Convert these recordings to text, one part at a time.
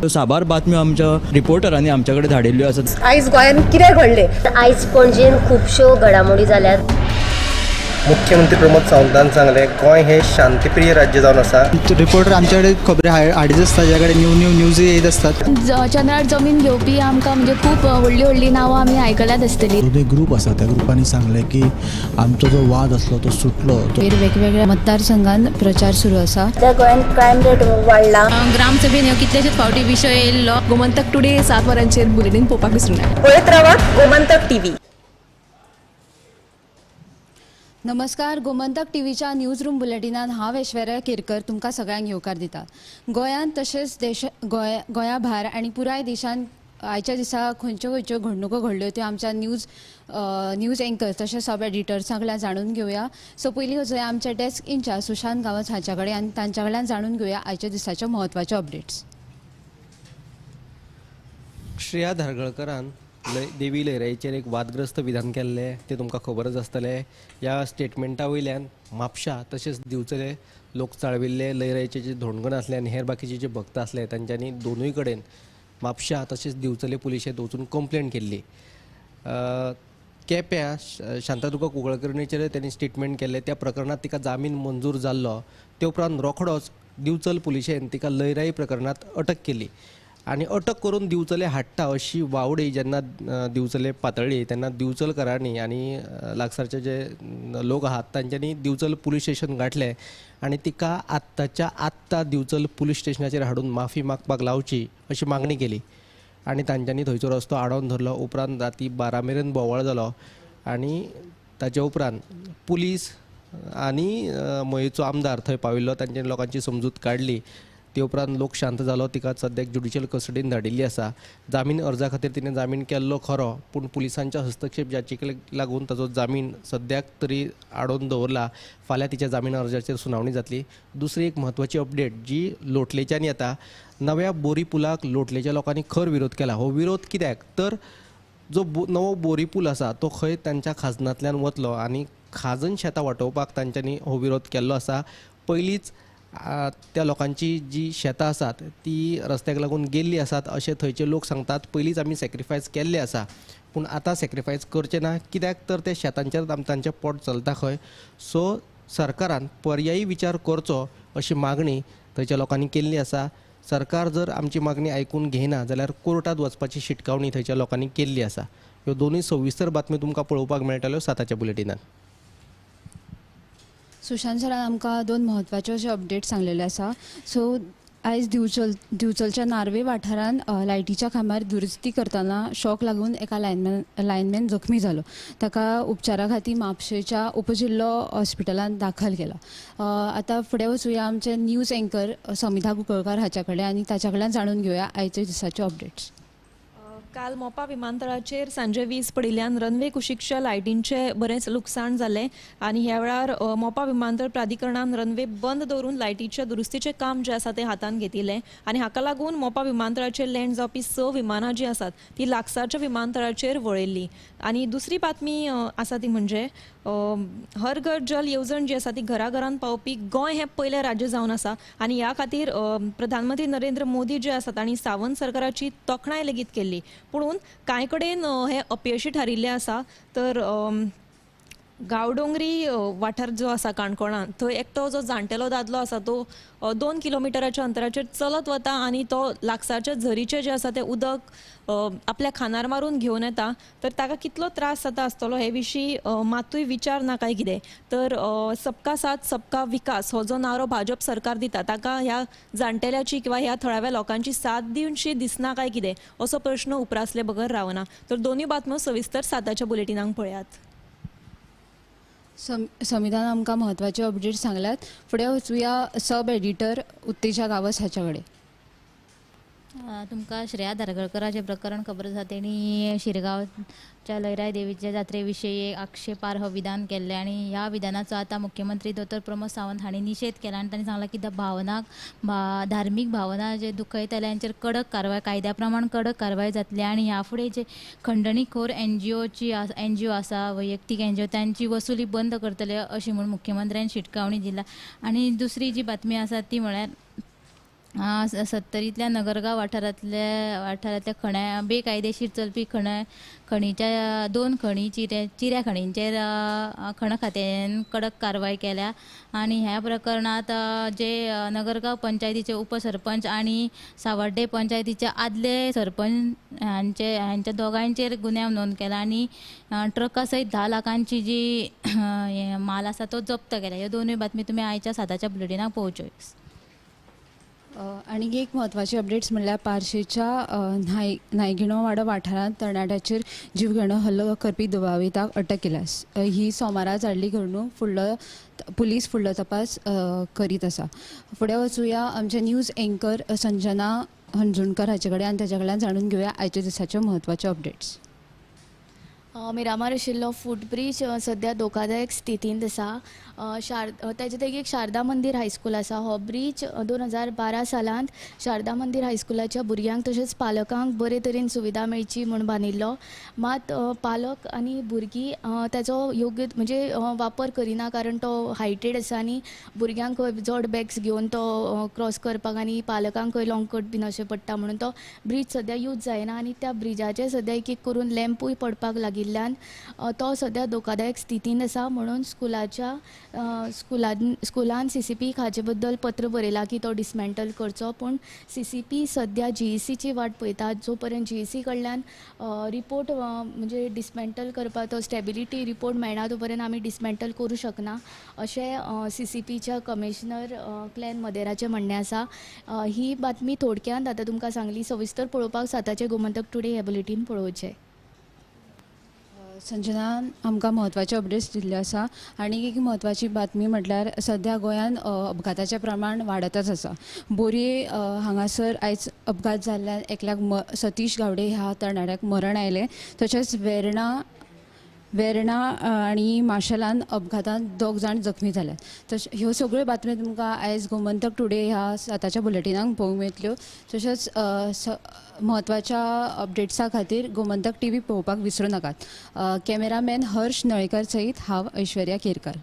साबार बातम्यो आमच्या रिपोर्टरांनी आमच्या कडेन धाडिल्ल्यो आसात. आयज गोंयांत कितें घडलें? आयज पणजेन खुबश्यो घडामोडी जाल्यात. मुख्यमंत्री प्रमोद सावंतान सांगलें, गोंय हें शांतीप्रिय राज्य जावन आसा. रिपोर्टर आमच्या कडेन खबरी हाडीत आसता, ज्या कडेन न्यू न्यू न्यूज येत आसतात. चंद्रार जमीन घेवपी आमकां म्हणजे खूब व्हडली व्हडली नांवां आमी आयकल्यात आसतली. जो एक ग्रूप आसा त्या ग्रुपांनी सांगलें की आमचो जो वाद आसलो तो सुटलो. वेगवेगळ्या मतदारसंघात प्रचार सुरू आसा. सध्या गोंयांत क्रायम रेट वाडला. ग्रामसभेन ह्यो कितलेशेच फावटी विशय येयल्लो. गोमंतक टुडे 7 वरांचेर बुलेटीन पळोवपाक विसरूं नाका. पळयत रावात गोमंतक टीव्ही. नमस्कार, गोमंतक टीव्हीच्या न्यूज रूम बुलेटिनान हांव ऐश्वर्या केरकर तुमकां सगळ्यांक येवकार दिता. गोंयांत तशेंच देश गोंया भायर आनी पुराय देशांत आयच्या दिसा खंयच्यो खंयच्यो घडणुको घडल्यो त्यो आमच्या न्यूज एंकर तशेंच सब एडिटर्सां कडल्यान जाणून घेवया. सो पयलीं वचोया आमच्या डेस्क इन्चार्ज सुशांत गांवस हांच्या कडेन आनी तांच्या कडल्यान जाणून घेवया आयच्या दिसाच्यो म्हत्वाच्यो अपडेट्स. श्रेया धारगळकरान देवी लयराईचेर एक वादग्रस्त विधान केल्लें तें तुमकां खबरच आसतलें. ह्या स्टेटमेंटा वयल्यान म्हापशा तशेंच दिवचले लोक चाळविल्ले, लयराईचे जे धोंडगण आसले आनी हेर बाकीचे जे भक्त आसले तांच्यांनी दोनूय कडेन म्हापशा तशेंच दिवचले पुलिशेंत वचून कंप्लेन केल्ली. केप्यां शांतादुर्गा कुंकळकरणीचेर तांणी स्टेटमेंट केल्लें, त्या प्रकरणांत तिका जामीन मंजूर जाल्लो. ते उपरांत रोखडोच दिवचल पुलिशेन तिका लयराई प्रकरणांत अटक केली आनी अटक करून दिवचले हाडटा अशी वावडी जेन्ना दिवचले पातळ्ळी तेन्ना दिवचलकरांनी आनी लागसारचे जे लोक आहात तांच्यांनी दिवचल पुलीस स्टेशन गांठलें आनी तिका आत्ताच्या आत्ता दिवचल पुलीस स्टेशनाचेर हाडून माफी मागपाक लावची अशी मागणी केली आनी तांच्यांनी थंयचो रस्तो आडोवन धरलो. उपरांत राती 12 मेरेन बोवाळ जालो आनी ताचे उपरांत पुलीस आनी मयेचो आमदार थंय पाविल्लो, तांच्यांनी लोकांची समजूत काडली. ते उपरांत लोक शांत जालो. तिका सद्याक ज्युडिशियल कस्टडीन धाडिल्ली आसा. जामीन अर्जा खातीर तिणें जामीन केल्लो खरो, पूण पुलिसांच्या हस्तक्षेप याचिकेक लागून ताचो जामीन सद्याक तरी आडोवन दवरला. फाल्यां तिच्या जामीन अर्जाचेर सुनावणी जातली. दुसरी एक म्हत्वाची अपडेट जी लोटलेच्यान येता, नव्या बोरी पुलाक लोटलेच्या लोकांनी खर विरोध केला. हो विरोध कित्याक तर जो नवो बोरी पूल आसा तो खंय तांच्या खाजनांतल्यान वतलो आनी खाजन शेतां वाटोवपाक तांच्यांनी हो विरोध केल्लो आसा. पयलींच त्या लोकांची जी शेतां आसात ती रस्त्याक लागून गेल्ली आसात अशें थंयचे लोक सांगतात. पयलींच आमी सॅक्रिफायस केल्ले आसा, पूण आतां सॅक्रिफायस करचें ना, कित्याक तर त्या शेतांचेर तांचें पोट चलता खंय. सो सरकारान पर्यायी विचार करचो अशी मागणी थंयच्या लोकांनी केल्ली आसा. सरकार जर आमची मागणी आयकून घेयना जाल्यार कोर्टांत वचपाची शिटकावणी थंयच्या लोकांनी केल्ली आसा. ह्यो दोनूय सविस्तर बातम्यो तुमकां पळोवपाक मेळटल्यो 7च्या बुलेटिनान. सुशांत सरान आमकां दोन म्हत्वाच्यो अशे अपडेट सांगलेले आसा. सो आयज दिवचलच्या नार्वे वाठारांत लायटीच्या खांब्यार दुरुस्ती करतना शॉक लागून एका लायनमॅन जखमी जालो. ताका उपचारा खातीर म्हापशेच्या उपजिल्लो हॉस्पिटलांत दाखल केला. आतां फुडें वचुया आमचे न्यूज एंकर समिधा कुंकळकार हाच्या कडेन आनी ताच्या कडल्यान जाणून घेवया आयच्या दिसाच्यो अपडेट्स. काल मोपा विमानतळाचेर सांजे वीज पडिल्ल्यान रनवे कुशीकच्या लायटींचें बरेंच लुकसाण जालें आनी ह्या वेळार मोपा विमानतळ प्राधिकरणान रनवे बंद दवरून लायटीच्या दुरुस्तीचें काम जें आसा तें हातांत घेतिल्लें आनी हाका लागून मोपा विमानतळाचेर लँड जावपी 6 विमानां जीं आसात ती लागसारच्या विमानतळाचेर वळयल्ली. आनी दुसरी बातमी आसा ती म्हणजे हर घर जल येवजण जी आसा ती घराघरांत पावपी गोंय हें पयलें राज्य जावन आसा आनी ह्या खातीर प्रधानमंत्री नरेंद्र मोदी जे आसात तांणी सावंत सरकाराची तोखणाय लेगीत केल्ली, पुणून कांय कडेन हें अपयशी थारिल्लें आसा. तर गांवडोंगरी वाठार जो आसा काणकोणांत थंय एकटो जो जाणटेलो दादलो आसा तो 2 किलोमिटराच्या अंतराचेर चलत वता आनी तो लागसारच्या झरीचें जें आसा तें उदक आपल्या खानार मारून घेवन येता. तर ताका कितलो त्रास जाता आसतलो हे विशीं मातूय विचार ना काय कितें. तर सबका साथ सबका विकास हो जो नारो भाजप सरकार दिता ताका ह्या जाणटेल्याची किंवा ह्या थळाव्या लोकांची साथ दिवनशी दिसना काय कितें असो प्रश्न उप्रासले बगर रावना. तर दोनूय बातम्यो सविस्तर 7च्या बुलेटिनांक पळयात. समिधान आमकां म्हत्वाचे अपडेट सांगल्यात. फुडें वचुया सब एडिटर उत्तेजा गांवस हाच्या कडेन. तुमकां श्रेया धारगळकराचें प्रकरण खबर आसा. तेणी शिरगांवच्या लयराई देवीच्या जात्रे विशीं आक्षेपार्ह विधान केल्लें आनी ह्या विधानाचो आतां मुख्यमंत्री दोतोर प्रमोद सावंत हांणी निशेध केला आनी तांणी सांगलां की भावनाक धार्मीक भावना जे दुखयतले हांचेर कडक कारवाय, कायद्या प्रमाण कडक कारवाय जातली आनी ह्या फुडें जे खंडणीखोर एनजीओ आसा, वैयक्तीक एनजीओ, तांची वसुली बंद करतले अशी म्हूण मुख्यमंत्र्यान शिटकावणी दिला. आनी दुसरी जी बातमी आसा ती म्हळ्यार सत्तरींतल्या नगरगांव वाठारांतल्या खण्या बेकायदेशीर चलपी खणीच्या 2 खणी चिऱ्या खणींचेर खण खात्यान कडक कारवाय केल्या आनी ह्या प्रकरणांत जे नगरगांव पंचायतीचे उपसरपंच आनी सावर्डे पंचायतीचे आदले सरपंच हांच्या दोगांचेर गुन्यांव नोंद केला आनी ट्रका सयत 10 लाखांची जी माल आसा तो जप्त केला. ह्यो दोनूय बातमी तुमी आयच्या 7च्या बुलेटिनाक पळोवच्यो. आनी एक म्हत्वाची अपडेट्स म्हणल्यार पार्शेच्या नायगिणो वाडो वाठारांत तरणाट्याचेर जीवघेणो हल्लो करपी दुबाविताक अटक केल्या. ही सोमारा जाल्ली घडणूक फुडलो पुलीस फुडलो तपास करीत आसा. फुडें वचुया आमचे न्यूज एंकर संजना हणजुणकर हाचे कडेन आनी ताच्या कडल्यान जाणून घेवया आयच्या दिसाच्यो म्हत्वाच्यो अपडेट्स. मिरामार आशिल्लो फुटब्रीज सद्या धोकादायक स्थितींत आसा. ताजे देगेक शारदा मंदीर हायस्कूल आसा. हो ब्रीज 2012 सालांत शारदा मंदीर हायस्कुलाच्या भुरग्यांक तशेंच पालकांक बरे तरेन सुविधा मेळची म्हूण बांदिल्लो. मात पालक आनी भुरगीं ताचो योग्य म्हणजे वापर करिना, कारण तो हायटेड आसा आनी भुरग्यांक जड बॅग्स घेवन तो क्रॉस करपाक आनी पालकांकय लॉंगकट बीन अशें पडटा म्हणून तो ब्रीज सद्या यूज जायना आनी त्या ब्रिजाचे सद्या एक एक करून लॅम्पूय पडपाक लागिल्ल्यान तो सद्या धोकादायक स्थितींत आसा. म्हणून स्कुलान CCP हाचे बद्दल पत्र बरयलां की तो डिसमेंटल करचो, पूण CCP सद्या GECची वाट पळयता. जो पर्यंत GEC कडल्यान रिपोर्ट म्हणजे डिसमेंटल करपाक तो स्टेबिलिटी रिपोर्ट मेळना तो पर्यंत आमी डिसमेंटल करूं शकना अशें CCPच्या कमिशनर क्लॅन मदेराचें म्हणणें आसा. ही बातमी थोडक्यांत आतां तुमकां सांगली. सविस्तर पळोवपाक 7चें गोमंतक टुडे हे बुलेटीन पळोवचें. संजनान आमकां म्हत्वाचे अपडेट्स दिल्ले आसा. आनी एक म्हत्वाची बातमी म्हटल्यार सद्या गोंयांत अपघाताचें प्रमाण वाडतच आसा. बोरये हांगासर आयज अपघात जाल्ल्यान एकल्याक सतीश गावडे ह्या तरणाट्याक मरण आयलें. तशेंच वेर्णा आनी माशेलान अपघातान 2 जाण जखमी जाल्यात. तशें ह्यो सगळ्यो बातम्यो तुमकां आयज गोमंतक टुडे ह्या 7च्या बुलेटिनाक पळोवंक मेळटल्यो. तशेंच म्हत्वाच्या अपडेट्सा खातीर गोमंतक टीव्ही पळोवपाक विसरूं नाकात. कॅमेरामॅन हर्ष नळेकर सयत हांव ऐश्वर्या केरकर.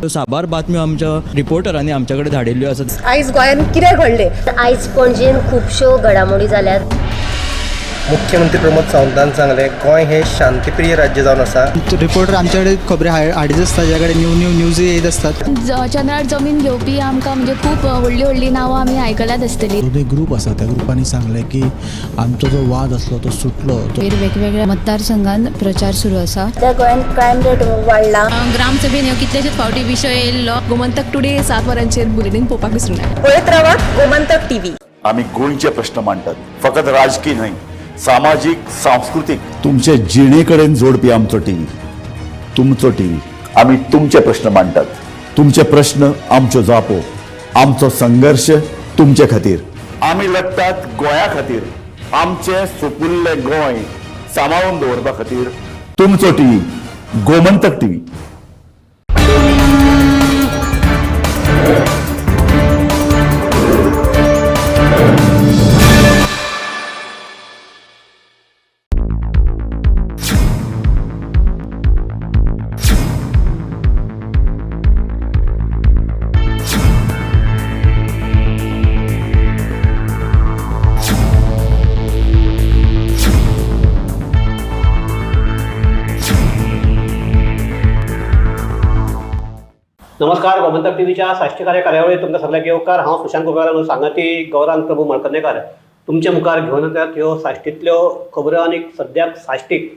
साबार बातम्यो आमच्या रिपोर्टरांनी आमच्या कडेन धाडिल्ल्यो आसात. आयज गोंयांत कितें घडलें? आयज पणजेन खुबश्यो घडामोडी जाल्यात. मुख्यमंत्री प्रमोद सावंतान सांगलें गोंय हे शांतीप्रिय राज्य जावन आसा. रिपोर्टर आमचे कडेन खबरी हाडीत आसता, ज्या कडेन न्यू न्यू न्यूज येत आसतात. चंद्रार जमीन घेवपी आमकां म्हणजे खूब व्हडली व्हडली नांवां आमी आयकल्यात आसतली. जो ग्रूप आसा त्या ग्रुपांनी सांगलें की आमचो जो वाद आसलो तो सुटलो. वेगवेगळ्या मतदारसंघान प्रचार सुरू आसा. त्या गोंयांत क्रायम रेट वाडला. ग्रामसभेन ह्यो कितलेशेच फावटी विशय येयल्लो. गोमंतक टुडे 7 वरांचेर बुलेटीन पळोवपाक विसरूं नाका. पळयत रावात गोमंतक टीव्ही. आमी गोंयचे प्रश्न मांडटात, फकत राजकीय न्हय, सामाजीक, सांस्कृतीक, तुमचे जिणे कडेन जोडपी आमचो टीव्ही, तुमचो टीव्ही. आमी तुमचे प्रश्न मांडटात, तुमचे प्रश्न आमच्यो जापो, आमचो संघर्श तुमचे खातीर. आमी लढटात गोंया खातीर, आमचे सुपुल्ले गोंय सांबाळून दवरपा खातीर. तुमचो टीव्ही, गोमंतक टीव्ही. नमस्कार, गोमंतक टीव्हीच्या साश्टीकार्य कार्यावळीत तुमकां सगळ्यांक येवकार. हांव सुशांत कुंभार सांगाती गौरांग प्रभू मळकर्णेकार तुमच्या मुखार घेवन येतात ह्यो साश्टींतल्यो खबरो. आनी सद्याक साश्टीक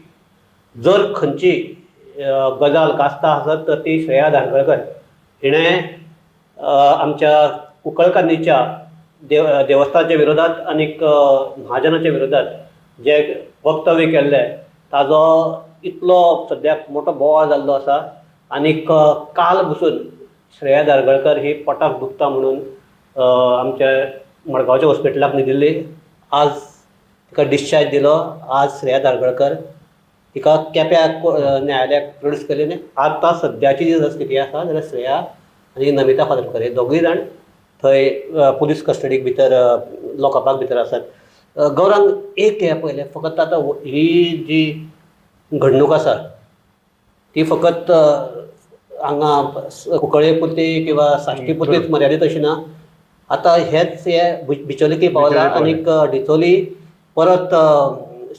जर खंयची गजाल गाजता आसत तर ती श्रेया धारगळकर हिणें आमच्या कुंकळकान्नीच्या देवस्थानाच्या विरोधात आनीक महाजनाच्या विरोधात जे वक्तव्य केल्लें ताजो इतलो सद्याक मोठो बोवाळ जाल्लो आसा. आनीक काल बसून श्रेया धारगळकर ही पोटाक दुखता म्हणून आमच्या मडगांवच्या हॉस्पिटलाक न्हिदिल्ली. आज तिका डिस्चार्ज दिलो. आज श्रेया धारगळकर तिका केप्या न्यायालयाक प्रोड्यूस केली आनी आतां सद्याची जी स्थिती आसा जाल्यार श्रेया आनी नमिता फादरकर हे दोगूय जाण थंय पुलीस कस्टडीक भितर लॉकअपाक भितर आसात. गौरांग, एक हें पळयलें फकत आतां ही जी घडणूक आसा ती फकत हांगा कुंकळे पुरती किंवा साश्टी पुरतीच मर्यादीत अशी ना. आतां हेच हे बिचोली पावला आनीक डिचोली परत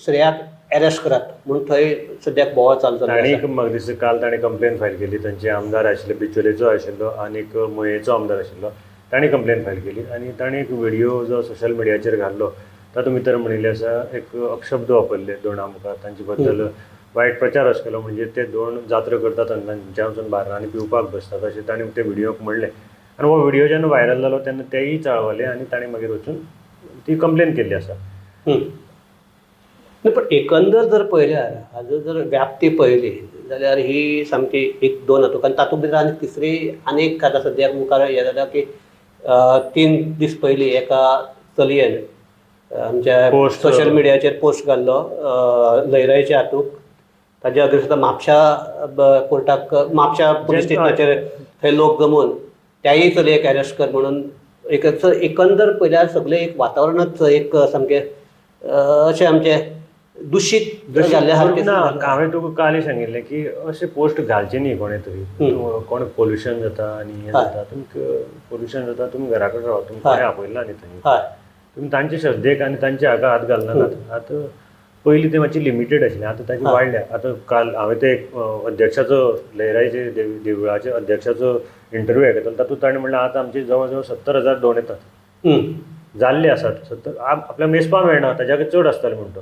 श्रेयाक अरेस्ट करात म्हूण थंय सद्याक बोवाळ चालू जाल्लो तांणी आसा. म्हाका दिसता काल ताणें कंप्लेन फायल केली. तांचे आमदार आशिल्ले, बिचोलेचो आशिल्लो आनीक मयेचो आमदार आशिल्लो, तांणी कंप्लेन फायल केली आनी ताणें एक व्हिडियो जो सोशल मिडियाचेर घाल्लो तातूंत भितर म्हणिल्लें आसा, एक अपशब्द वापरले दोणा मुखार, तांचे बद्दल वायट प्रचार अशें केलो, म्हणजे ते दोण जात्रा करतात आनी तांच्या वचून बार्रांनी पिवपाक बसतात अशें ताणें ते व्हिडियोक म्हणलें. आनी हो व्हिडियो जेन्ना व्हायरल जालो तेन्ना तेय चाळवले आनी ताणें मागीर वचून ती कंप्लेन केल्ली आसा. पण एकंदर जर पळयल्यार हाजो जर व्याप्ती पळयली जाल्यार ही सामकी एक दोन हातूंत, आनी तातूंत भितर आनी तिसरी आनी एक आतां सद्याक मुखार हें जाता की 3 दीस पयलीं एका चलयेन आमच्या सोशल मिडियाचेर पोस्ट घाल्लो लयराईच्या हातूंत, ताज्या अगेन्स्ट म्हापशा कोर्टाक, म्हापशा पुलीस स्टेशनाचेर थंय लोक जमून त्याय चलयेक अरेस्ट कर म्हणून एक एकंदर पळयल्यार सगळें एक वातावरणच एक सामकें अशें आमचें दुशीत जाल्ल्या सारकें. ना, हांवें तुका कालय सांगिल्लें की अशें पोस्ट घालचे न्ही कोणें तरी, कोण पोल्युशन जाता आनी हें जाता, तुमकां पोल्युशन जाता, तुमी घरा कडेन रावा, तुमकां कोणें आपयला न्ही थंय, तुमी तांचे श्रद्धेक आनी तांचे हाका हात घालनात. आतां पयलीं ते मातशी लिमिटेड आशिल्लें, आतां ताची वाडल्या. आतां काल हांवें ते एक अध्यक्षाचो, लयराईचे देवळाचे अध्यक्षाचो इंटरव्यू आयकतालो, तातूंत ताणें म्हणलें आतां आमचे जवळ जवळ 70,000 दोण येतात जाल्ले आसात, 70 आपल्या मेजपा मेळना, ताज्या चड आसतले म्हणटा.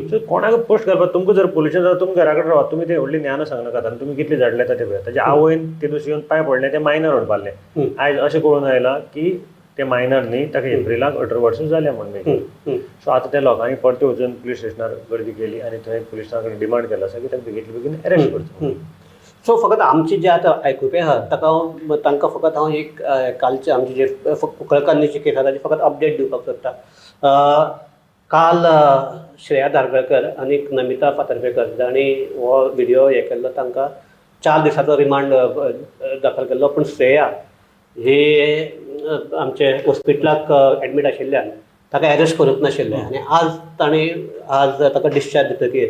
सो कोणाक पोस्ट घालपाक, तुमकां जर पोल्युशन जाता तुमी घरा कडेन रावात, तुमी ते व्हडली ज्ञानां सांगनाकात. आनी तुमी कितले झाडले ते पळयात. ताज्या आवयन ते दुसरे येवन पांय पडले, ते मायनर म्हणपाले. आयज अशें कळून आयलां की ते मायनर न्ही, ताका एप्रिलाक 18 वर्सां जाल्या म्हण. सो आतां त्या लोकांनी परते वचून पुलीस स्टेशनार गर्दी केली आनी थंय पुलिसां कडेन डिमांड केलो आसा की ताका बेगीन बेगीन अरेस्ट करचो. सो फकत आमची जे आतां आयकुपी आहा ताका हांव तांकां फकत हांव एक कालचे आमचे जे कुंकळकान्नीची केस आसा ताची फकत अपडेट दिवपाक सोदता. काल श्रेया धारगळकर आनी नमिता फातर्पेकर जांणी हो व्हिडियो हे केल्लो तांकां 4 दिसाचो रिमांड दाखल केल्लो, पूण श्रेया ही आमचे हॉस्पिटलाक एडमीट आशिल्ल्यान ताका एरेस्ट करूंक नाशिल्लें आनी आज तांणी आज ताका डिस्चार्ज दितकीर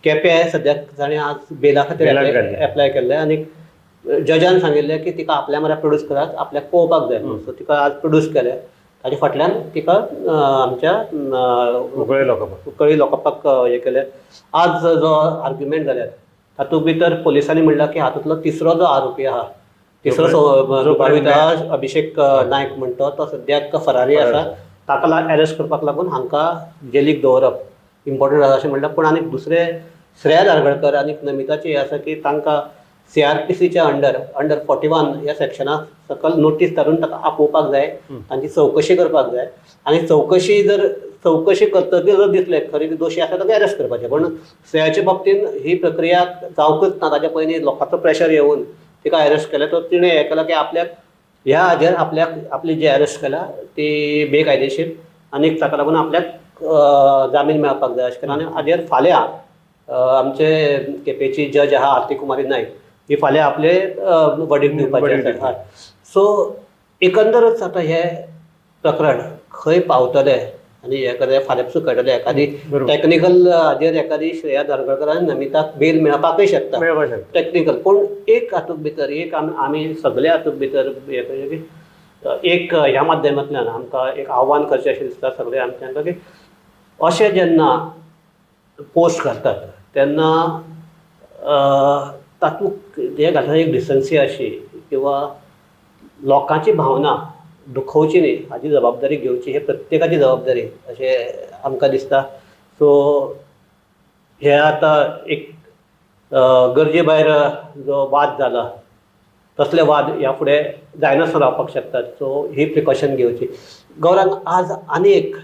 केप्यां सद्याक ताणें आज बेला खातीर एप्लाय केल्लें आनी जजान सांगिल्लें की तिका आपल्या म्हऱ्यान प्रोड्यूस करात, आपल्याक पळोवपाक जाय म्हणून. सो तिका आज प्रोड्यूस केलें, ताजे फाटल्यान तिका आमच्या कुंकळ्ळी लॉकअपाक हें केलें. आज जो आर्ग्युमेंट जाल्यात तातूंत भितर पुलिसांनी म्हणलां की हातूंतलो तिसरो जो आरोपी आहा, तिसरो दुबावीत आहा अभिषेक नायक म्हणटा तो सद्याक फरारी आसा, ताका अरेस्ट करपाक लागून हांकां जेलीक दवरप इम्पॉर्टंट आसा अशें म्हणलां. पूण आनी दुसरे श्रेया धारगळकर आनी नमिताचें हें आसा की तांकां CRPCच्या अंडर 41 ह्या सेक्शना सकल नोटीस धाडून ताका आपोवपाक जाय, तांची चवकशी करपाक जाय आनी चवकशी करतकीर जर दिसलें खरी दोशी आसा ताका अरेस्ट करपाचें. पूण श्रेयाचे बाबतीन ही प्रक्रिया जावंकच ना, ताच्या पयलीं लोकांचो प्रेशर येवन तिका अरेस्ट केलें. तर तिणें हें केलां की आपल्याक ह्या हाजेर आपल्याक आपली जी अरेस्ट केल्या ती बेकायदेशीर आनी ताका लागून आपल्याक जामीन मेळपाक जाय अशें केलां. आनी हाजेर फाल्यां आमचे केपेंची जज आहा आरती कुमारी नायक ही फाल्यां आपले वर्डिक्ट दिवपाचे आसा. सो एकंदरच आतां हें प्रकरण खंय पावतलें आनी हें कडेन फाल्यां पसून कळटलें. एखादी टॅक्निकल हाजेर एखादी श्रेया धारगळकर आनी नमिताक बेल मेळपाकय शकता टॅक्निकल, पूण एक हातूंत भितर एक आमी सगळे हातूंत भितर हें की एक ह्या माध्यमांतल्यान आमकां एक आव्हान करचें अशें दिसता सगळे आमच्या की अशें जेन्ना पोस्ट घालतात तेन्ना तातूंत हें घालतना एक डिसन्सी अशी किंवा लोकांची भावना दुखोवची न्ही हाजी जबाबदारी घेवची, हे प्रत्येकाची जबाबदारी अशें आमकां दिसता. सो हे आतां एक गरजे भायर जो वाद जाला तसले वाद ह्या फुडें जायनासतना रावपाक शकतात. सो ही प्रिकॉशन घेवची. गौरांग, आज आनी एक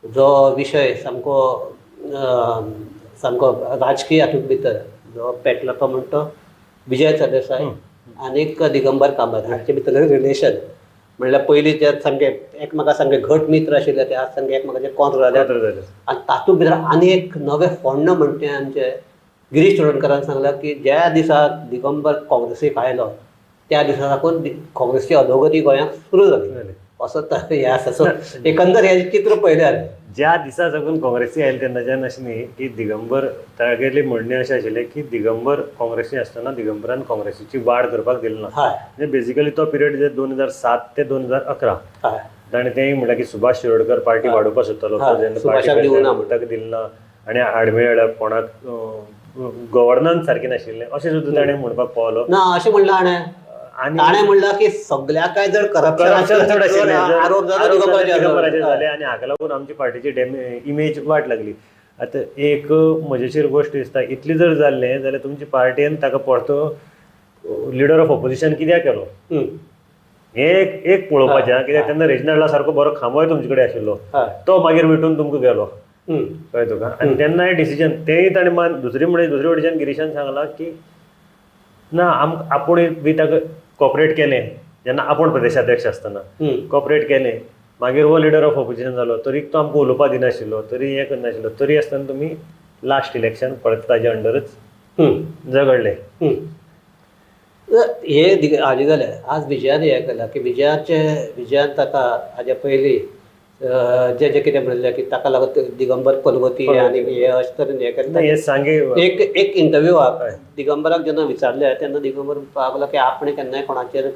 जो विशय सामको सामको राजकीय हातूंत भितर जो पेटला तो म्हणटा विजय सरदेसाय आनीक दिगंबर कामत हांचे भितरलें रिलेशन, म्हणल्यार पयलीं जे सामके एकमेका सामके घट मित्र आशिल्ले ते आज सामके एकमेकाचे कोंत्र जाले आनी तातूंत भितर आनी एक नवें फोण्ण म्हणटा तें आमचें गिरीश चोडणकरान सांगलां की ज्या दिसा दिगंबर काँग्रेसीक आयलो त्या दिसा साकून काँग्रेसची अधोगती गोंयांत सुरू जाली. असो हें आसा. सो एकंदर हें चित्र पळयल्यार ज्या दिसा साकून काँग्रेसी आयले तेन्नाच्यान अशें न्ही की दिगंबर तागेलें म्हणणें अशें आशिल्लें की दिगंबर काँग्रेसी आसतना दिगंबरान काँग्रेसीची वाड करपाक दिली ना. म्हणजे बेजिकली तो पिरियड जे 2007 ते 2011 ताणें तेंय म्हणलें की सुभाष शिरोडकर पार्टी वाडोवपाक सोदतालो तो जेन्ना पार्टी ताका दिली ना आनी आडमेळ कोणाक गव्हर्नन्स सारकें नाशिल्लें अशें सुद्दां ताणें म्हणपाक पावलो ना. अशें म्हणलां हाणें आनी ताणें म्हणलां की सगळ्या काय जर करप्शन चड आशिल्लें आरोप दिगंबराचेर जाले आनी हाका लागून आमची पार्टीची इमेज वाट लागली. आतां एक मजेशीर गोश्ट दिसता, इतली जर जाल्लें जाल्यार तुमची पार्टीन ताका परतो लिडर ऑफ ऑपोजिशन कित्याक केलो हें एक पळोवपाचें. कित्याक तेन्ना रेजिनाल्डा सारको बरो खांबोय तुमचे कडेन आशिल्लो, तो मागीर विटून तुमकां गेलो, कळ्ळें तुका. आनी तेन्नाय डिसिजन तेंय ताणें मान दुसरी म्हणजे दुसरे वटेच्यान गिरीशान सांगलां की ना आमकां आपूण बी ताका कॉपरेट केलें जेन्ना आपूण प्रदेशाध्यक्ष आसतना कॉपरेट केलें, मागीर हो लिडर ऑफ ऑपोजिशन जालो तरी तो आमकां उलोवपाक दिनाशिल्लो, तरी हें करनाशिल्लो, तरी आसतना तुमी लास्ट इलेक्शन परत ताजे अंडरच झगडले. हे हाजें जालें. आज विजयान हें केलां की विजयान ताका हाजे पयलीं जे जे कितें म्हणिल्लें की ताका लागून दिगंबर पलवती आनी हे अशें तरेन हें केलें. सांगे एक एक इंटरव्यूआक दिगंबराक जेन्ना विचारलें तेन्ना दिगंबर म्हणपाक लागलो की आपणें केन्नाय कोणाचेर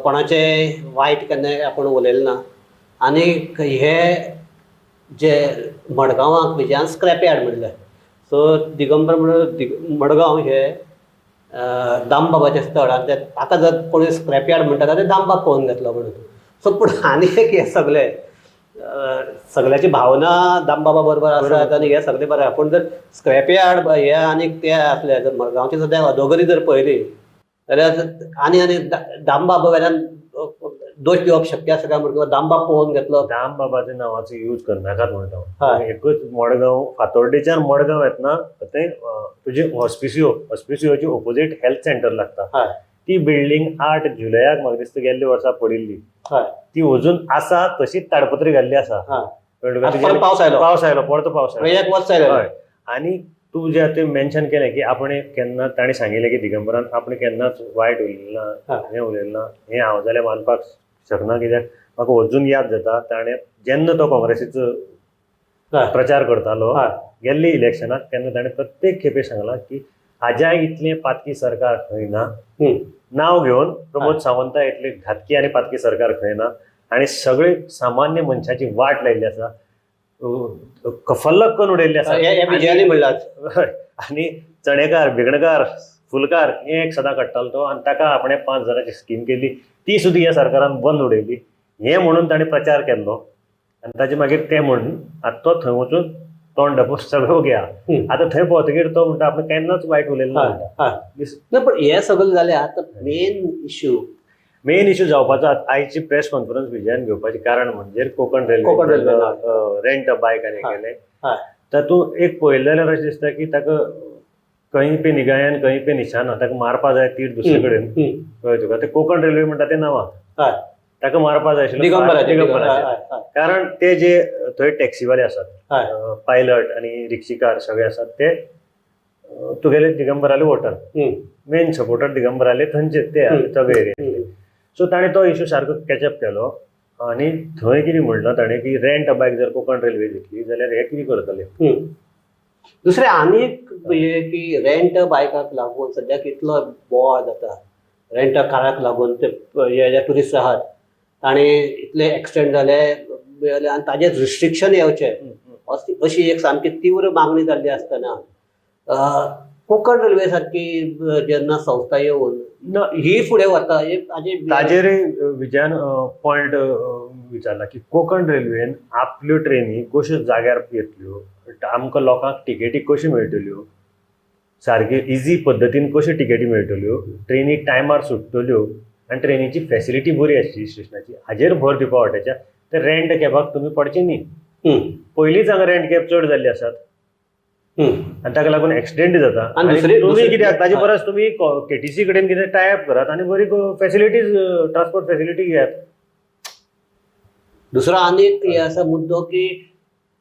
कोणाचें वायट केन्नाय आपूण उलयलें ना आनी हे जे मडगांवाक विजयान स्क्रॅप यार्ड म्हणलें. सो दिगंबर म्हणून मडगांव हे दामबाबाचें स्थळ आनी ताका जर कोणी स्क्रॅप यार्ड म्हणटा जाल्यार दामबाब पळोवन घेतलो म्हणून. सो पूण आनी एक हें सगळें सगळ्याची भावना दामबाबा बरोबर आसात आनी हें सगळें बरें, पूण जर स्क्रॅप यार्ड हे आनी ते आसले जर मडगांवची सद्या अधोगती जर पळयली जाल्यार आनी आनी दामबाबा वेल्यान दोश दिवप शक्य आसा काय म्हणून दामबाब पळोवन घेतलो. दामबाबाच्या नांवाचो यूज करनाकात म्हणटा हांव. एकूच मडगांव फातोर्डेच्यान मडगांव येतना थंय तुजी हॉस्पिसियो हॉस्पिसियोची ओपोजीट हेल्थ सेंटर लागता, ती बिल्डींग 8 जुलयाक म्हाका दिसता गेल्ले वर्सा पडिल्ली, ती अजून आसा तशीच ताडपत्री घाल्ली आसा. पावस आयलो, पावस आयलो, परतो पावस आयलो, एक वर्स आयलो. आनी तूं जें आतां मेन्शन केलें की आपणें केन्ना ताणें सांगिल्लें की दिगंबरान आपणें केन्नाच वायट उलयलें ना, हें उलयलें ना, हें हांव जाल्यार मानपाक शकना कित्याक म्हाका अजून याद जाता ताणें जेन्ना तो काँग्रेसीचो प्रचार करतालो गेल्ली इलेक्शनाक तेन्ना ताणें प्रत्येक खेपे सांगलां की हाज्या इतलें पातकी सरकार खंय ना, नांव घेवन प्रमोद सावंता इतलें घातकी आनी पातकी सरकार खंय ना आनी सगळे सामान्य मनशाची वाट लायिल्ली आसा, कफल्लक करून उडयल्ली आसा. आनी चणेकार भिगणकार फुलकार हे एक सदां काडटालो तो आनी ताका आपणें 5,000ची स्कीम केली ती सुद्दां ह्या सरकारान बंद उडयली हें म्हणून ताणें प्रचार केल्लो आनी ताजे मागीर तें म्हणून आतां तो थंय वचून तोंड धापून सगळो घ्या. आतां थंय पावतकीर तो म्हणटा आपणें केन्नाच वायट उलयलें ना म्हणटा. पण हें सगळें जालें आतां मेन इश्यू जावपाचो आयची प्रेस कॉन्फरन्स विजयान घेवपाचें कारण म्हणजे Konkan railway rent a bike आनी केलें तातूंत एक पळयलें जाल्यार अशें दिसता की ताका कहीं पे निगायान कहीं पे निशाना, ताका मारपा जाय तीर दुसरे कडेन, कळ्ळें तुका. ते कोंकण रेल्वे म्हणटा तें नांवां ताका मारपा जाय आशिल्लें दिगंबराचेर, कारण ते जे थंय टॅक्सीवाले आसात पायलट आनी रिक्षीकार सगळे आसात ते तुगेले दिगंबराले वोटर, मेन सपोर्टर दिगंबराले थंयचे ते सगळे एरियेंतले. सो ताणें तो इशू सारको कॅचअप केलो आनी थंय कितें म्हणलां ताणें की रेंट अ बायक जर कोंकण रेल्वे घेतली जाल्यार हे कितें करतले. दुसरें आनी एक हें की रेंट अ बायकाक लागून सद्याक इतलो बोवाळ जाता, रेंट अ काराक लागून ते हे जे ट्युरिस्ट आहात ताणें इतले एक्सिडेंट जाले आनी ताजेर रिस्ट्रिक्शन येवचें अशी एक सामकी तीव्र मागणी जाल्ली आसतना कोंकण रेल्वे सारकी जेन्ना संस्था येवन ही फुडें व्हरता ताजेर विजयान पॉयंट विचारला की कोंकण रेल्वेन आपल्यो ट्रेनी कश्यो जाग्यार येतल्यो, आमकां लोकांक टिकेटी कश्यो मेळटल्यो, सारकी इजी पद्दतीन कश्यो टिकेटी मेळटल्यो, ट्रेनी टायमार सुट्टल्यो आनी ट्रेनीची फॅसिलिटी बरी आसची स्टेशनाची, हाजेर भर दिवपा वाट्याच्या. ते रेंट कॅबाक तुमी पडचे न्ही, पयलींच हांगा रेंट कॅब चड जाल्ली आसात आनी ताका लागून एक्सिडेंट जाता. आनी तुमी कित्याक ताजे परस तुमी केटीसी कडेन कितें टाय अप करात आनी बरी फॅसिलिटीज ट्रान्सपोर्ट फॅसिलिटी घेयात. दुसरो आनी एक हे आसा मुद्दो की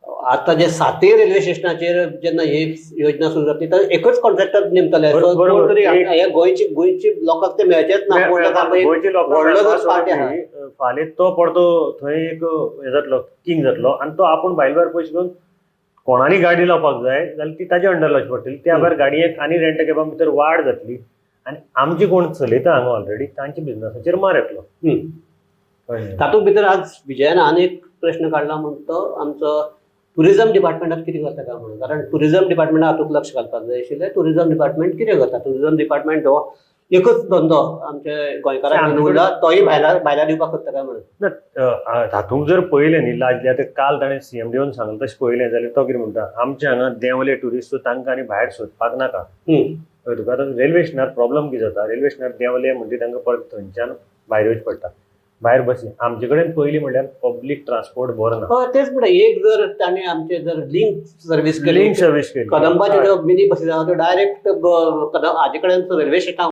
आतां जे सातय रेल्वे स्टेशनाचेर जेन्ना ही योजना सुरू जातली तर एकच कॉन्ट्रॅक्टर नेमतले. बरोबर, कोण बरोबर. तरी हे गोंयची लोकांक ते मेळचेच ना. कोण ताका एक गोंयचे व्हडलो जो पार्टी आहा. लोकांक फाल्यां तो पडतो थंय एक हे जातलो, किंग जातलो आनी तो आपूण भायल भायर पयशे घेवन कोणाली गाडी लावपाक जाय जाल्यार ती ताजे अंडर लावची पडटली. त्या भायर गाडयेक आनी रेंट कॅबा भितर वाड जातली आनी आमची कोण चलयता हांगा ऑलरेडी तांच्या बिझनसाचेर मार येतलो. कळ्ळें? तातूंत भितर आज विजयान आनी एक प्रश्न काडला म्हण तो आमचो टुरिझम डिपार्टमेंटात कितें करता काय म्हणून, कारण टुरिझम डिपार्टमेंटान हातूंत लक्ष घालपाक जाय आशिल्लें. टुरिझम डिपार्टमेंट कितें करता? टुरिझम डिपार्टमेंट हो एकच धंदो आमच्या गोंयकारांक उरला, तोय भायल्या दिवपाक सोदता काय म्हणून. ना, हातूंत जर पळयलें न्ही लाजली, आतां काल ताणें सीएमडीओन सांगलें तशें पळयलें जाल्यार तो कितें म्हणटा, आमच्या हांगा देंवले ट्युरिस्ट सो तांकां आनी भायर सोदपाक नाका. कळ्ळें तुका? आतां रेल्वे स्टेशनार प्रॉब्लम कितें जाता, रेल्वे स्टेशनार देंवले म्हणटकीर तांकां परत थंयच्यान भायर वयचें पडटा, भायर बसी. आमचे कडेन पयलीं म्हणल्यार पब्लीक ट्रान्सपोर्ट बरो ना. हय, तेच म्हणटा, एक जर ताणें आमचे जर लिंक सर्वीस केली, लिंक सर्वीस केली, कदंबाच्यो ज्यो मिनी बसी आहा त्यो डायरेक्ट हाजे कडेन रेल्वे स्टेशना